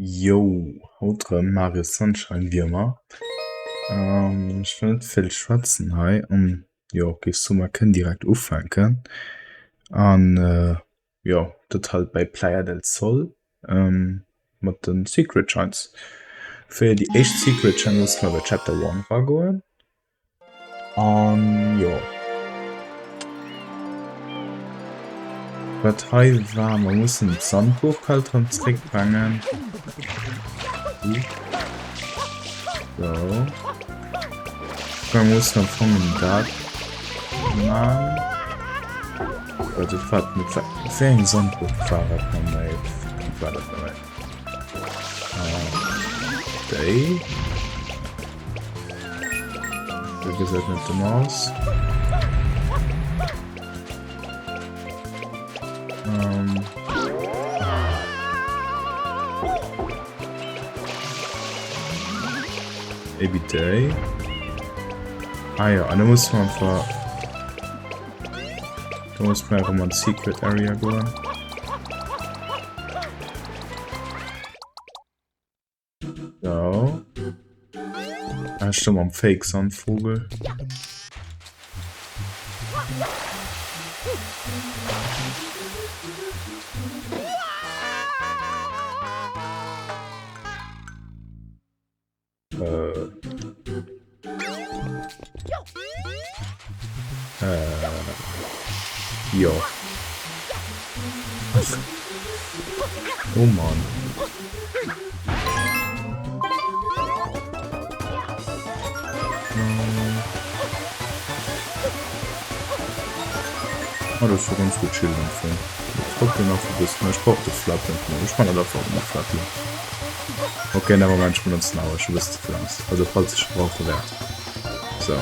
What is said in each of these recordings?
Yo, haut rëm Mario Sunshine wéi ëmmer. Ech wëll net vill schwätzen hei an jo géif soen mer kënnen direkt ufänken an jo dat halt bei Playa del Sol mat de Secret Shines. Fir déi éischt Secret Shine musse mer bei Chapter One eragoen. An jo. Wat hei war, mer mussen d'Sandburg halt erëm zréckbrengen. So. Mer mussen am Fong dat man. Warte, wat mit wéi eng Sandburg war dat nach méi? War dat nach méi? Déi. Déi gesäit net domm aus. Ähm. Maybe déi. Ah ja, an da muss man einfach... Da muss man einfach mal in Secret Area goen. So. Ah, stimmt, am Fake Sandvogel. Äh. Äh. Jo. Oh Mann. Oh, das war ganz gut chill am Fong. Trotzdem nach ein bisschen. Ich brauch de Flat net méi. Ech man dat einfach mat Flat lo. Okay, never mind, ich benutzen awer schon bis ze vill Angst. Also falls ich brauche wäert. So. So.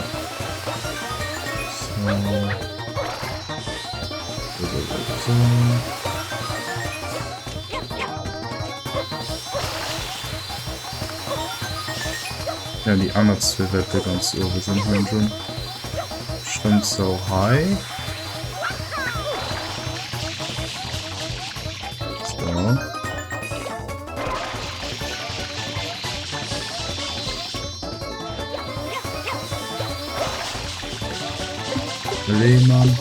So, so, so, so. Ja, déi aner zwee wäerte ganz uewe sinn, huelen ech un. Stëmmt sou hei. So. Allez, Mann.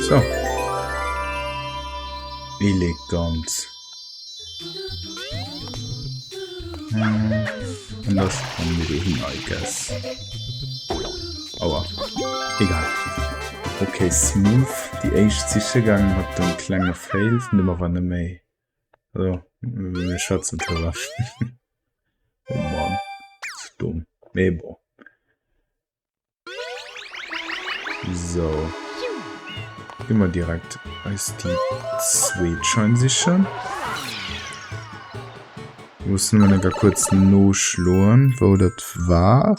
So. Elegant. An da sprange mir do hin, I guess. Aua. Egal. Okay, smooth. Déi éischt siche gaangen mat dem klenge Fail, vun deem awer net méi. Also, mir schwätzen drüber. Oh Mann. Zu dumm. Mee bon. So. Gi mer direkt eis déi zweet Schein sichen. Muss nëmmen enker kuerz noschloen, wou dat war.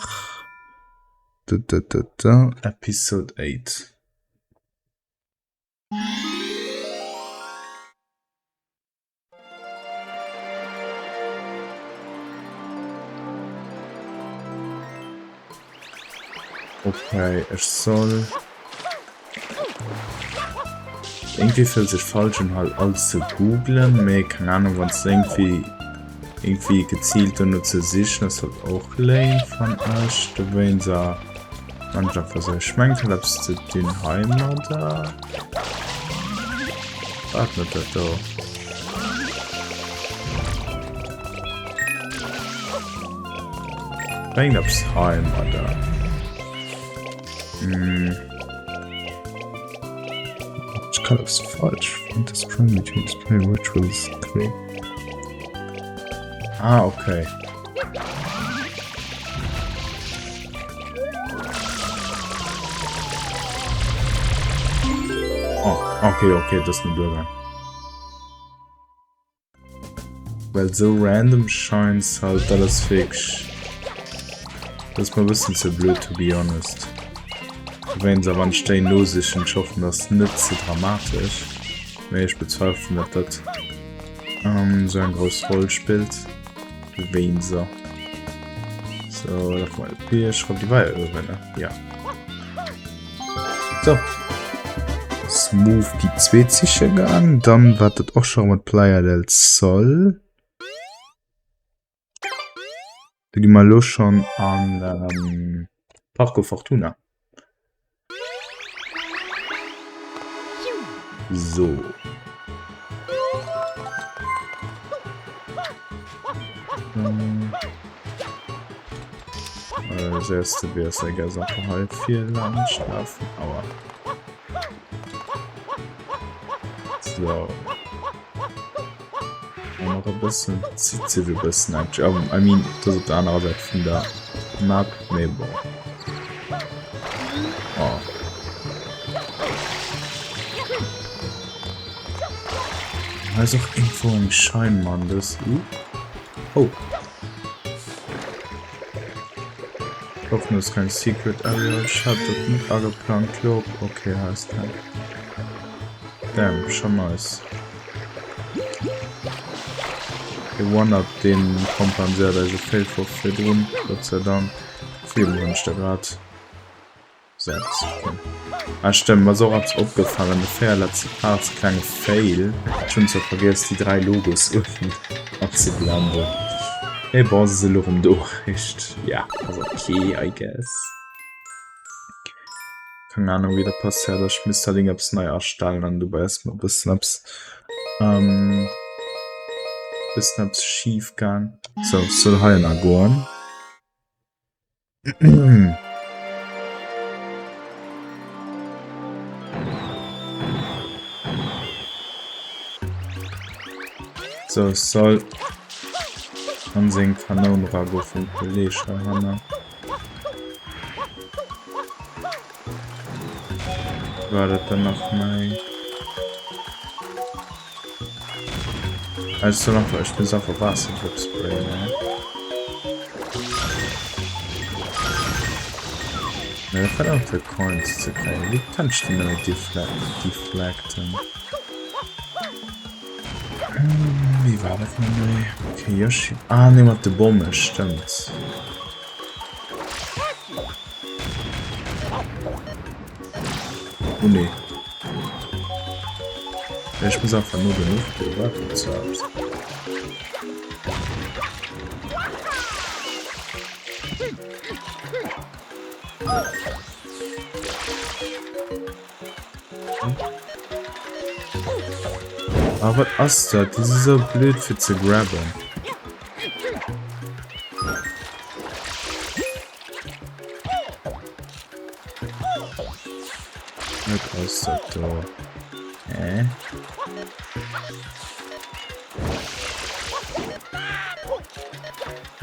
Da, da, da, da. Episode 8. Okay, ech soll... Irgendwie fillt sech falsch un halt alles ze googlen, mee keng Ahnung, wann s irgendwie irgendwie gezielt dono ze sichen ass halt och lame fan ech. Dowéinst man ech einfach sou. Ech mengen et hat eppes ze dinn heimadder. Wat net dat do? Mengen eppes heimadder. Hm. Ich kann es falsch. Find the strong between display rituals clear. Ah, okay. Oh, okay, okay, das ist eine Bürger. Well so random shines halt alles fix. Das ist mir ein bisschen zu blöd, to be honest. Wenn se awer Stéin nosichen, ech hoffen das net ze dramatisch. Mee ech bezweifelen, dat dat ähm, so eng grouss Roll spillt. Wéin se. So, da mal Pirsch, die war ja uewen, ne? Ja. So. Smooth die zweet siche gaang. Dann war dat och scho mat Playa del Sol. Da gi mer elo schonn an Parco Fortuna. So. Als erste wäre es I guess einfach hei vir laanscht lafen. Aua. So. An nach e bëssen, zitt sech e bëssen actually. I mean, et ass op der anerer Säit vun der Map, mee bon. Oh. Hei ass och irgendwou eng Schein, Mann, dës. Uh. Oh. Ich hoffe, das ist kein Secret Area. Ich hatte das nicht angeplant, glaub. Okay, hei ist kein. Damn, schon nice. De One-Up, deen kompenséiert eise Fail vu virdrun, Gott sei Dank. Wéi vill hunn ech da grad? 6, okay. Ah stëmmt, mer ass och eppes opgefall an de 4 letzte Parts, klenge Fail, ech hunn zwar vergiess déi 3 Logos uewen anzeblenden, mee bon, se si lo rëm do, heescht ja, ass ok I guess. Keng Ahnung wéi dat passéiert ass, ech misst halt iergendeppes nei astellen an dobäi ass mer e bëssen eppes bëssen eppes schif gaang. Sou, ech soll heihinner goen. Sou, ech soll an seng Kanoun eragoen vum Kolleg heihanner. War dat dann nach méi? Ah, ech soll einfach, ech muss einfach Waasser drop sprayen, ne? Ne, dat war dann fir Coins ze kréien. Wéi kann ech déi nëmme deflecten? Wéi war dat nach méi? Okay, Yoshi. Ah, ne, mat de Bomme, stëmmt. Oh nee. Ech muss einfach no genuch beobachten. Ah, wat ass dat? Déi si sou blöd fir ze grabben. Wat ass dat do? Hä?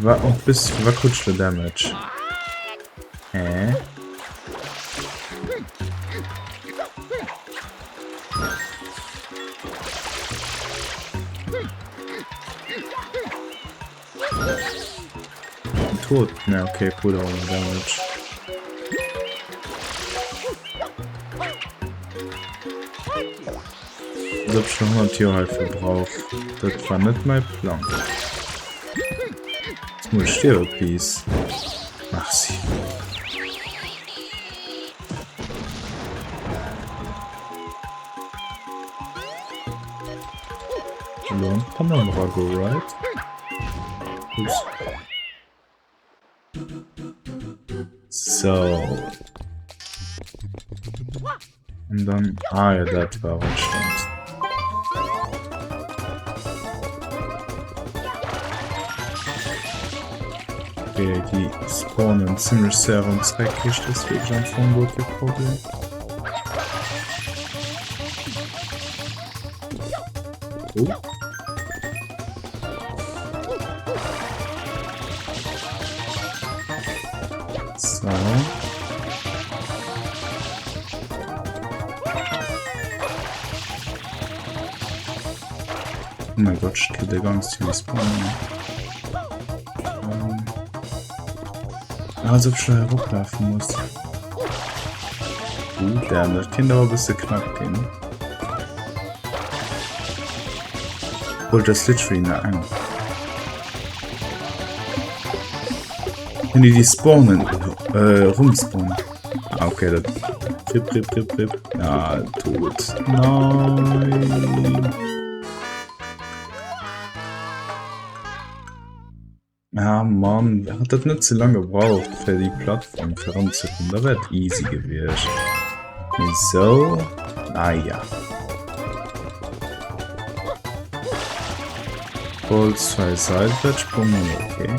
Wat och bis wat krut ech do Damage? Hä? Tot? Ne, okay, krut awer nach Damage. Als ob ech nach 100 Joer heifir brauch. Dat war net mäi Plang. Jetzt muss ich stierwen, please. Merci. Elo an d'Panam erago, right? Ups. So. An dann... Ah ja, dat war et, stimmt. Okay, déi spawnen ziemlech séier erëm zréck, heescht das wierklech am Fong guer kee Problem. Oh. So. Oh mein Gott, ich krieg ganz viel Spawn. Ähm. Als ob ich da herunterlaufen muss. Uh, damn, das könnte aber ein bisschen knapp gehen. Obwohl, das literally nach eng. Wenn die die spawnen, äh, rumspawnen. Ah, okay, das. Rip, rip, rip, rip. Ah, tot. Nein. Ah Mann, hat dat net ze lang gebraucht fir déi Plattform fir eranzekommen, da wär et easy gewiescht. Mee sou, naja. Voll zwei Seitwärtssprung, okay.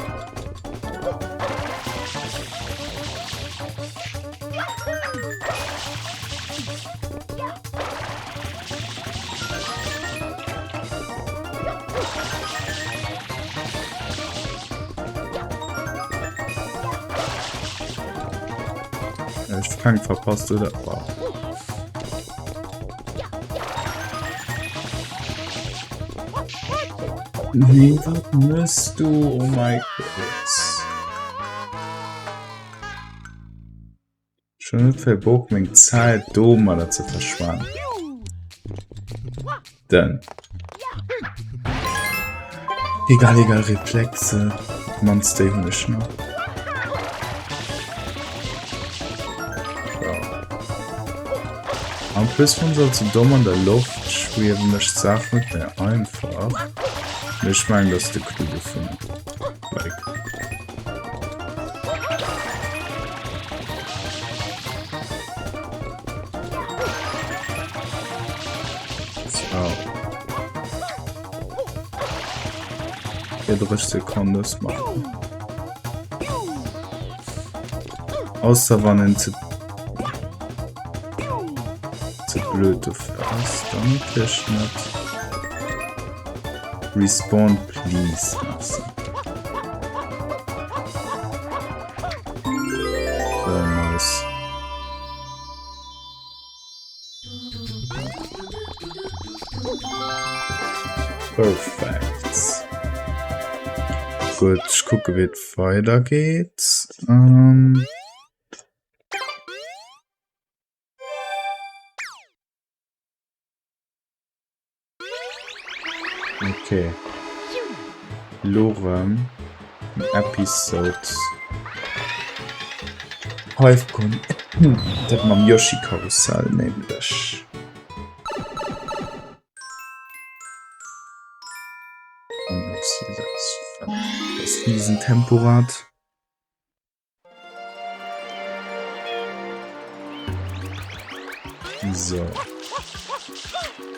Ech keng verpasst oder? Oh. Nee, wat mëss du? Oh my God. Ech hunn net vill Bock meng Zäit domadder ze verschwenden. Egal, egal, Reflexe. Mannst déi hunn ech nach. En plus wann se ze domm an der Loft schwiewen, mécht d'Saach net méi einfach. Mee ech mengen, dat ass de Clou dovun. Like. So. 34 Sekunden das machen. Ausser wann en ze ze blöd dofir ass, dann natierlech net. Respawn please, merci. So, nice. Perfekt. Gutt, ech kucke wéi et weidergeet. Ähm. Okay. Lo rëm Episode 5 kommt. Dat mam Yoshi Karussell nämlech. Das Riesentemporad. So.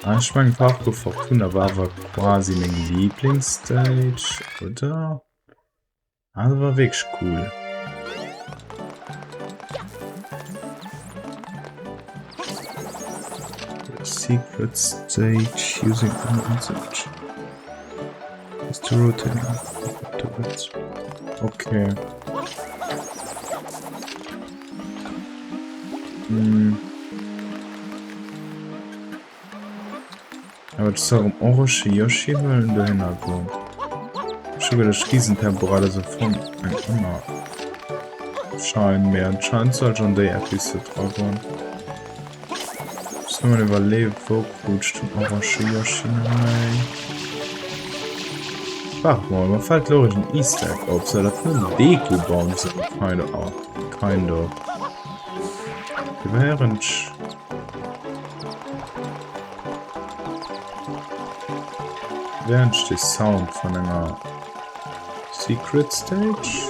Ah, ich mein Parkour Fortuna war awer quasi meng Lieblingsstage, oder? Ah, das war wirklich cool. Secret stage using search. Is to rotate afterwards. Okay. Hm. Awer ech soll erëm Orange Yoshi huelen dohinner goen. Ech hu geduecht Riesentemporal ass am Fong eng aner Schein, mee anscheinend soll ech an déi Episode dra goen. Muss nëmmen iwwerleeën, wou krut ech den Orange Yoshi nach méi? Waart mol, mer fällt lo en Easter Egg op. Soll dat net en Deko-Baum sinn? Kind of. Kind of. Während Während de Sound vun enger Secret Stage?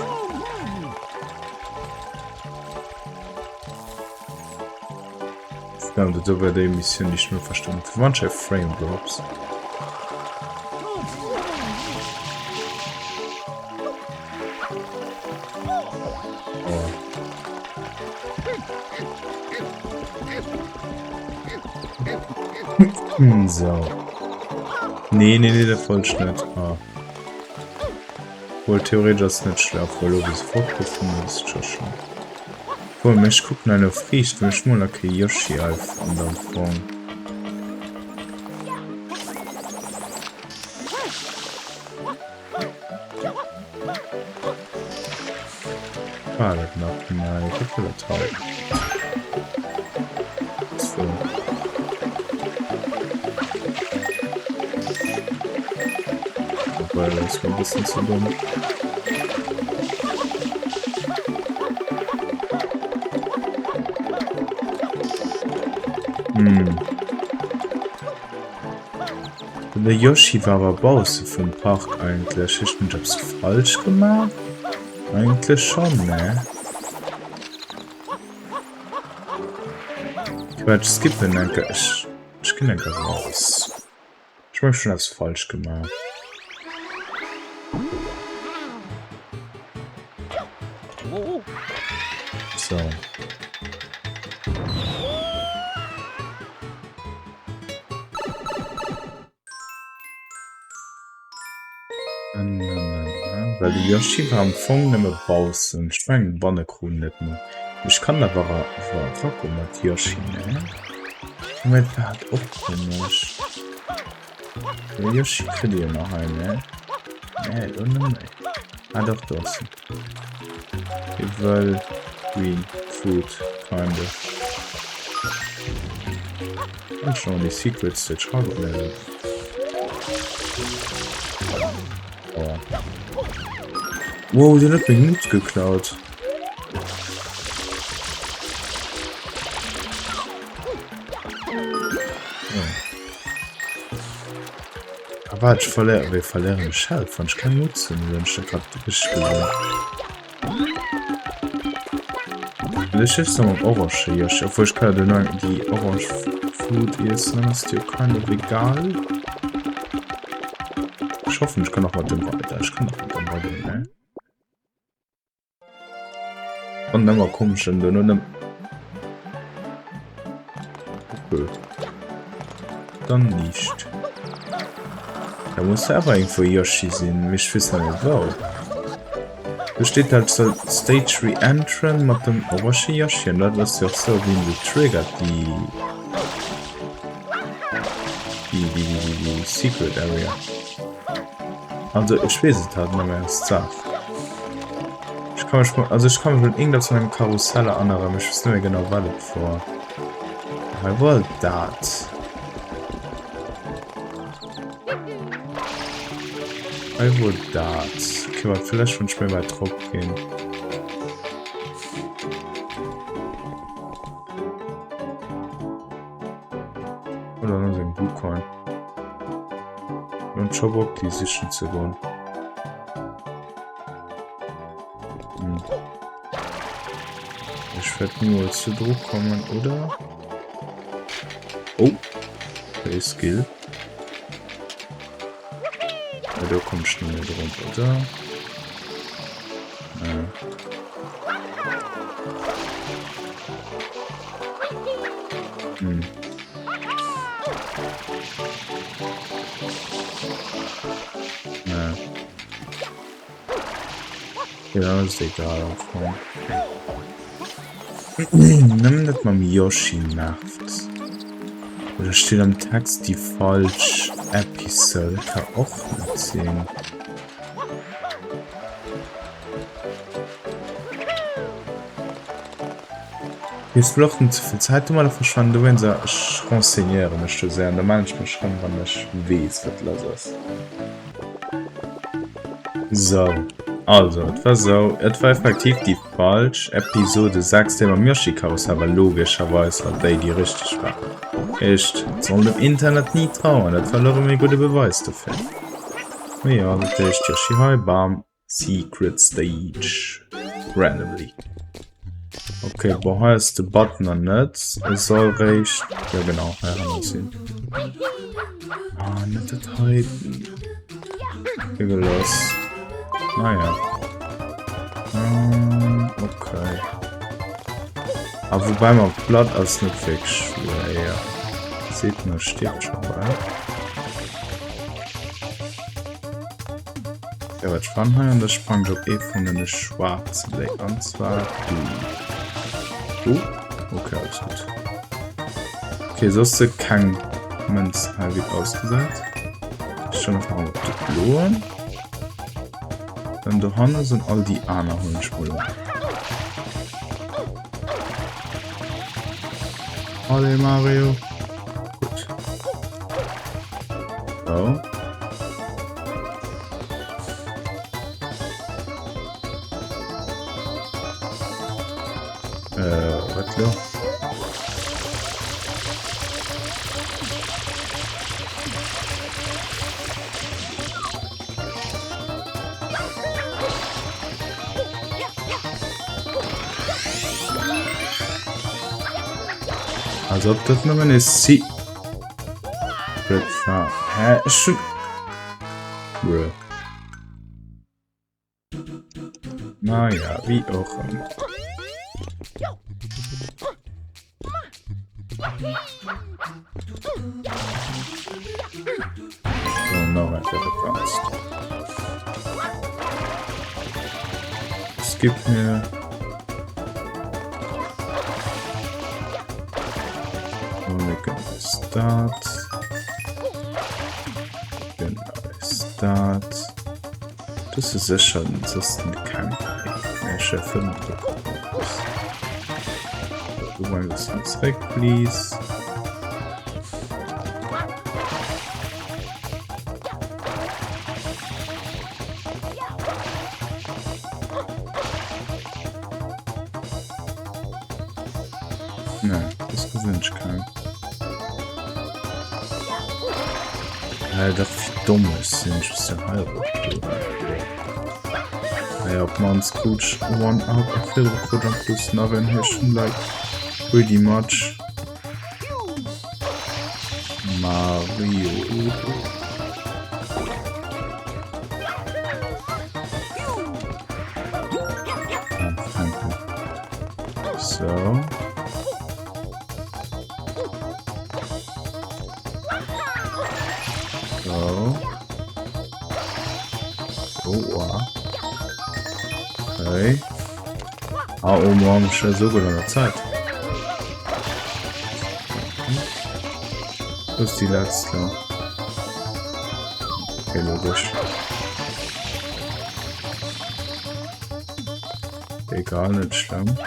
Ja, dat do war déi Missioun, déi ech net verstanden hunn. Firwat hei Frame Drops? Oh. So. Nee, nee, nee, dat wollt ech net. Ah. Obwohl, theoretisch ass et net schlecht, obwohl elo wou se fortgeflunn ass, ist scho schlimm. Obwohl, mee ech kucken hei no Friicht, well ech mol nach kee Yoshi hei fonnt am Fong. War dat nach nei? Wat war dat hei? So. Obwohl, das war ein bisschen zu dumm. Hm. De Yoshi war awer bausse vum Park eigentlech. Heescht hunn ech eppes falsch gemaach? Eigentlech schonn, ne? Quatsch, skippen enke. Ech, ech ginn enke raus. Ech mengen ech hunn eppes falsch gemaach. So. Well de Yoshi war am Fong nëmme baussen. Ech mengen banne krut en net méi. Ech kann awer erakomme mat Yoshi, ne? Mä et war halt och komesch. De Yoshi kritt ee jo nach hei, ne? Nee, elo net méi. Ah dach, do ass en. Hie wëll Green Food, kinda. Kann ech noch an déi Secret Stage ragoen? Nee. Oh. Wow, den huet meng Mutz geklaut. Oh. Ah, warte, ich verliere, wir verlieren Shelf, wenn ich keine Mutz habe, wenn ich das gerade richtig gesehen. Ech iessen am Orange Yoshi, obwohl ich kann ja dann die Orange Food essen, dann ist die auch kind of egal. Ich hoffe, ich kann auch mit dem weiter. Ich kann auch mit dem weiter, ne? Und dann mal komischen, dann nur Okay. Dann nicht. Da muss awer irgendwo Yoshi sinn, mee ech weess nach net wou. Do steet halt soll Stage re-enteren mat dem Orochi Yoshi an dat ass jo och sou wéi en se triggert déi déi déi déi déi Secret Area. Also ech weess et halt net méi ass d'Saach. Ech ka mech also ech ka mech un iergendeppes vun engem Karussell erënneren, mee ech weess net méi genau wat et wor. Hei wor dat. Hei wor dat. Okay, wart, vielleicht wann ich méi weit drop ginn. Oder dann ass eng Blue Coin. Hunn scho Bock déi sichen ze goen. Hm. Ech werd niemals zu Druck kommen, oder? Oh! Okay, Skill. Ja, da komm ich nicht mehr drüber, oder? Ja. Hm. Ja. Ja, ist egal am Fong. Nëmmen dat mam Yoshi nervt. Oder steet am Text déi falsch Episode? Kann och net sinn. Ech wëll och net ze vill Zäit domadder verschwenden, dowéinst ech renseignéiere mech do séier an da mellen ech mech rëm, wann ech weess, wat lass ass. Sou, also et war sou, et war effektiv déi falsch Episode 6, déi mam Yoshi-Karussell war logescherweis halt déi, déi richteg war. Heescht, et soll dem Internet ni trauen, dat war elo erëm ee gudde Beweis dofir. Mee jo, dat heescht Yoshi hei, bam. Secret Stage randomly. Okay, bon, hei ass de Button an net. E soll réischt, ja genau, hei hanne sinn. Ah, net dat hei. Gelooss. Naja. Ähm, okay. Ah, wobei man platt ass net wierklech schwéier. Seet man stirbt schon bal. Ja, wat spann hei an der sprang op ee vun den schwarzen Léit an zwar du. Du? Okay, alles gut. Okay, soss se keng Mënz hei wéi ausgesäit. Schon einfach op de bloen. Dann do hanne sinn all déi aner hunn ech mol. Allez Mario. Gut. So. Äh, wat lo? Als ob dat nëmmen e Secret war. Hä? Ech hunn... Bruh. Naja, wéi och ëmmer. So, nach eng Kéier advanced. Skip mir. So, mir gönnen eis dat. Gönnen eis dat. Das ist sicher soss keng Du mal bisschen zréck, please. Nee, das gesinn ech keng. Äh, dach wéi domm ech sinn, ech muss jo hei erop goen. Naja, op d'mannst krut ech One Up a virdru krut en plus nach en héichten Like. Pretty much. Mario. Ah, thank you. So. So. Oh, wow. Okay. Ah, oh Mann, ich bin so gut an der Zeit. Das ist die letzte. Okay, logisch. Egal, nicht schlimm.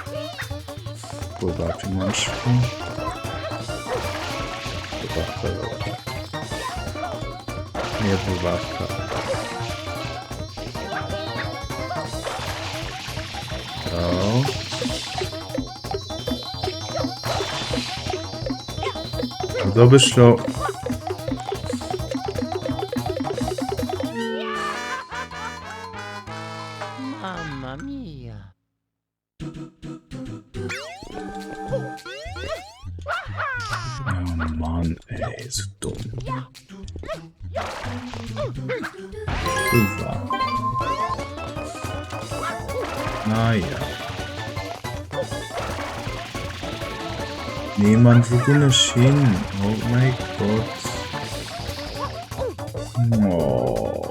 Wo war die Mannschaft? Nee, wo war So. Da bist du. Mamma mia. Oh Mann, ey, so dumm. Uwa. Naja. Nee, Mann, wo ginn ech hin? Oh mein Gott. Oh.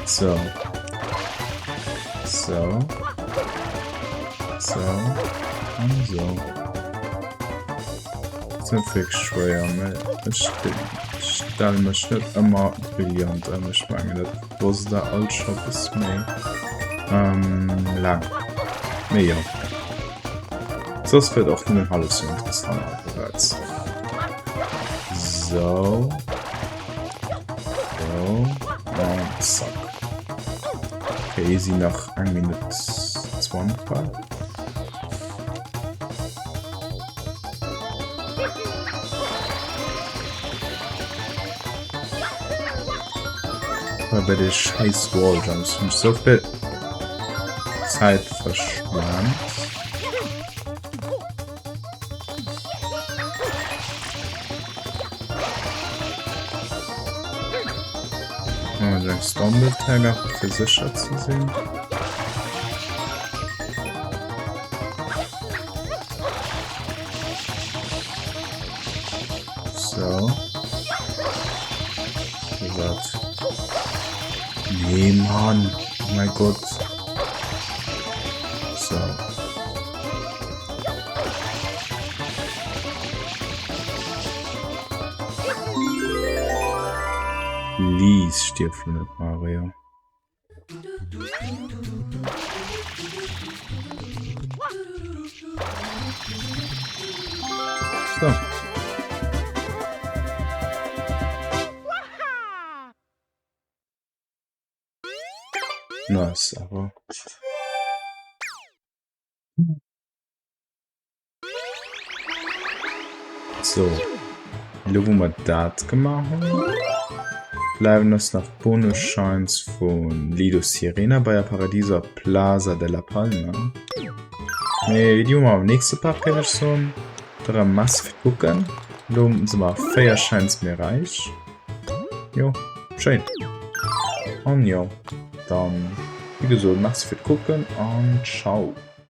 So. So. So. An so. Ass net wierklech schwéier, mä ech stelle mech net ëmmer brillant ëm. Ech mengen dat wosst der all scho bis méi laang. Mee jo, soss wier et och nëmmen hallef sou interessant anerersäits. Sou. Sou. An zack. Okay, easy nach eng Minutt 20 bal. Bei de scheiß Walljumps hunn ech souvill Zäit verschwent. Eng Stumble Tag einfach fir sécher ze sinn. So. Wat? Nee, Mann. Oh mein Gott. So. Please stierf lo net, Mario. So. Nice, awer. So, elo wou mer dat gemaach hunn, bleiwen eis nach d'Bonus-Shines vu Lido Sirena, Bahia Paradiso a Plaza de la Palma. Mee déi hu mer am nächste Part, géif ech soen. Dra Mass fir kucken. Elo si mer 4 Shines méi räich. Jo, schéin. An jo, dann, wéi gesot, Merci fir d'Kucken an ciao.